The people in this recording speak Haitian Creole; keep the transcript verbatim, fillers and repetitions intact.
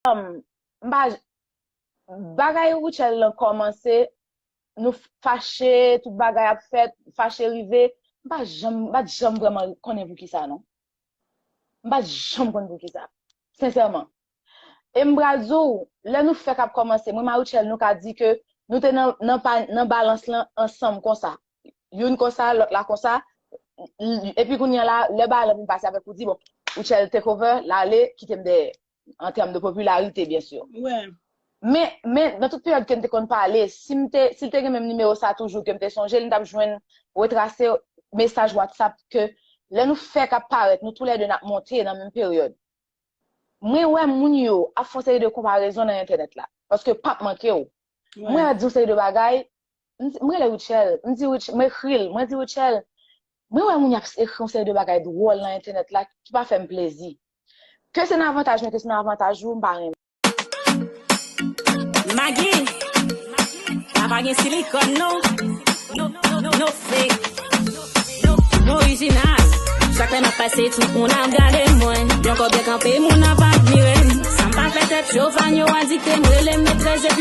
um, m pa, bagay Rutshelle lan kòmanse, nou fache, tout bagay ap fèt, fache rive, m pa janm, m pa t janm vrèman konnen poukisa non. M pa t janm konn poukisa. Sensèman. E m pral di w, lè nou fèk ap kòmanse, mwen, Marichelle, nou ka di ke nou te nan, nan, pa, nan balans lan ansanm konsa. Youn konsa, lòt la konsa. Epi kounye a la, lè bagay lan vin pase avèk ou di, bon, Rutshelle take over, l ale, kite m dèyè. An tèm de popilarite, byen si. Wè. Men, men, nan tout peryòd ke m te konn pale, si m te, si l te gen menm nimewo sa toujou ke m te sonje l, m t ap jwenn retrase mesaj WhatsApp ke lè nou fèk ap parèt, nou toulède n ap monte nan menm peryòd. Mwen wè moun yo ap fè yon seri de konparezon nan entènèt la. Paske p ap manke w. Mwen ap di yon seri de bagay, m di- m rele Rutshelle, m di Rutshelle, m ekri l, mwen di Rutshelle, mwen wè moun y ap ekri yon seri de bagay dwòl nan entènèt la ki pa fè m plezi. Ke se nan avantaj mwen, ke se nan avantaj ou, m pa renmen. Magi, sa pa gen silikòn non. No, no, no, no fake. No, no orijinal. Chak lè m ap pase, tout moun ap gade mwen. Yon kòb byen kanpe, moun ap admire m. Sa m pa fè tèt cho, fan yo adikte m, rele m met treze